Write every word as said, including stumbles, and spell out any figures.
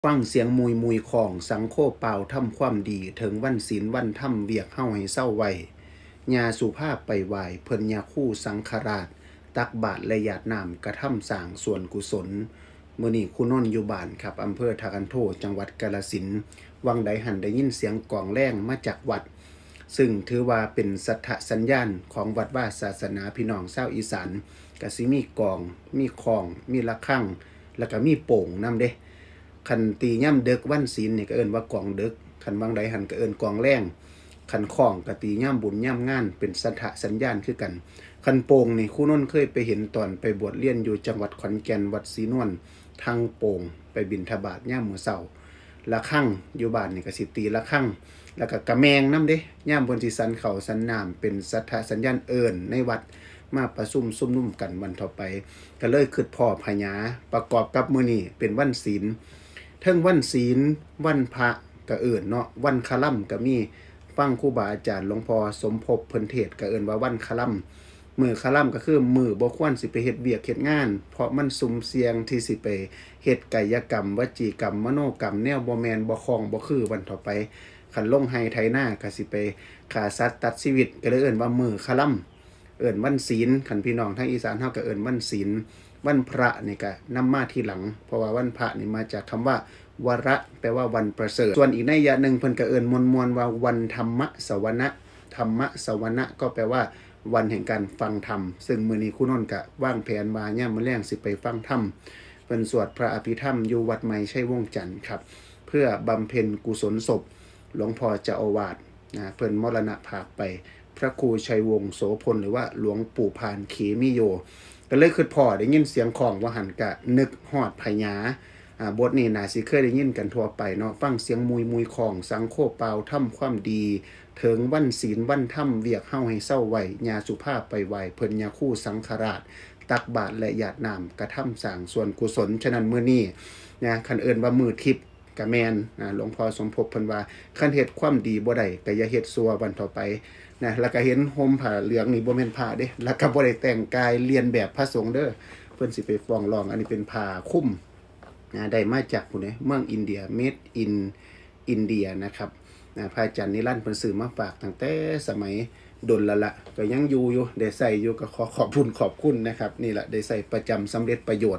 ฟังเสียงมุยมุยของสังโคป่าวทำความดี เถิงวันศีลวันธรรมเวียกเฮาให้เซาไว้ ญาสุภาพไปไหว้เพิ่นญาคู่สังฆราช ตักบาตรและหยาดน้ำกระทำสร้างส่วนกุศล มื้อนี้ครูนนท์อยู่บ้านครับ อำเภอท่าคันโท จังหวัดกาฬสินธุ์ วังใดหันได้ยินเสียงกลองแลงมาจากวัด ซึ่งถือว่าเป็นสัทธสัญญาณของวัดวาศาสนาพี่น้องชาวอีสาน ก็สิมีกลอง มีค้อง มีระฆัง แล้วก็มีโป่งนำเด้ คันตียามดึกวันศีลนี่ก็เอิ้นว่ากลองดึก คันวังใดหันก็เอิ้นกลองแลง คันค้องก็ตียามบุญยามงาน เป็นสัทธสัญญาณคือกัน คันโป่งนี่ครูนนท์เคยไปเห็นตอนไปบวชเรียนอยู่จังหวัดขอนแก่น วัดศรีนวล ทั้งโป่ง ไปบิณฑบาตยามมื้อเช้า ระฆัง อยู่บ้านนี่ก็สิตีระฆัง แล้วก็กะแมงนำเด้ ยามเพิ่นสิสันข้าวสันน้ำ เป็นสัทธสัญญาณเอิ้นในวัด มาประชุมชุมนุมกันวันต่อไป ก็เลยคิดพ้อพญา ประกอบกับมื้อนี้เป็นวันศีล เทิงวันศีล วันพระก็เอิ้นเนาะ วันคารมก็มี ฟังครูบาอาจารย์หลวงพ่อสมภพเพิ่นเทศน์ก็เอิ้นว่าวันคารม มื้อคารมก็คือมื้อบ่ควรสิไปเฮ็ดเวียกเฮ็ดงาน เพราะมันสุ่มเสี่ยงที่สิไปเฮ็ดกายกรรม วจีกรรม มโนกรรม แนวบ่แม่นบ่คล่องบ่คือวันต่อไป คันลงไร่ไถนาก็สิไปฆ่าสัตว์ตัดชีวิต ก็เลยเอิ้นว่ามื้อคารม เอิ้นวันศีล คันพี่น้องทางอีสานเฮาก็เอิ้นวันศีล วันพระนี่ก็นำมาทีหลัง เพราะว่าวันพระนี่มาจากคำว่า วระ แปลว่าวันประเสริฐ ส่วนอีกนัยยะหนึ่งเพิ่นก็เอิ้นม่วนๆว่าวันธรรมสวนะ ธรรมสวนะก็แปลว่าวันแห่งการฟังธรรม ซึ่งมื้อนี้ครูนนท์ก็วางแผนว่ายามมื้อแลงสิไปฟังธรรม เพิ่นสวดพระอภิธรรมอยู่วัดใหม่ชัยวงศ์จันทน์ครับ เพื่อบำเพ็ญกุศลศพหลวงพ่อเจ้าอาวาสนะ เพิ่นมรณภาพไป พระครูชัยวงศ์โสพล หรือว่าหลวงปู่พานเขมิโย ก็เลยคิดพ้อได้ยินเสียงค้องว่าหันกะนึกฮอดพญา อ่า บทนี้น่าสิเคยได้ยินกันทั่วไปเนาะ ฟังเสียงมุยมุยของสังโคป่าวทำความดี เถิงวันศีลวันธรรมเวียกเฮาให้เซาไว้ ญาสุภาพไปไหว้เพิ่นญาคู่สังฆราช ตักบาตรและหยาดน้ำกระทำสร้างส่วนกุศล ฉะนั้นมื้อนี้นะ คันเอิ้นว่ามื้อทิพย์ ก็แม่น อ่า หลวงพ่อสมภพเพิ่นว่า คันเฮ็ดความดีบ่ได้ก็อย่าเฮ็ดชั่ววันต่อไปนะ แล้วก็เห็นห่มผ้าเหลืองนี่บ่แม่นพระเด้ แล้วก็บ่ได้แต่งกายเลียนแบบพระสงฆ์เด้อ เพิ่นสิไปฟ้องร้อง อันนี้เป็นผ้าคลุมนะ ได้มาจากพุ้นเด้ เมืองอินเดีย made in India นะครับนะ พระอาจารย์นิรันดร์เพิ่นซื้อมาฝากตั้งแต่สมัยดนแล้วละ ก็ยังอยู่อยู่ ได้ใช้อยู่ ก็ขอขอบคุณขอบคุณนะครับ นี่แหละได้ใช้ประจำ สำเร็จประโยชน์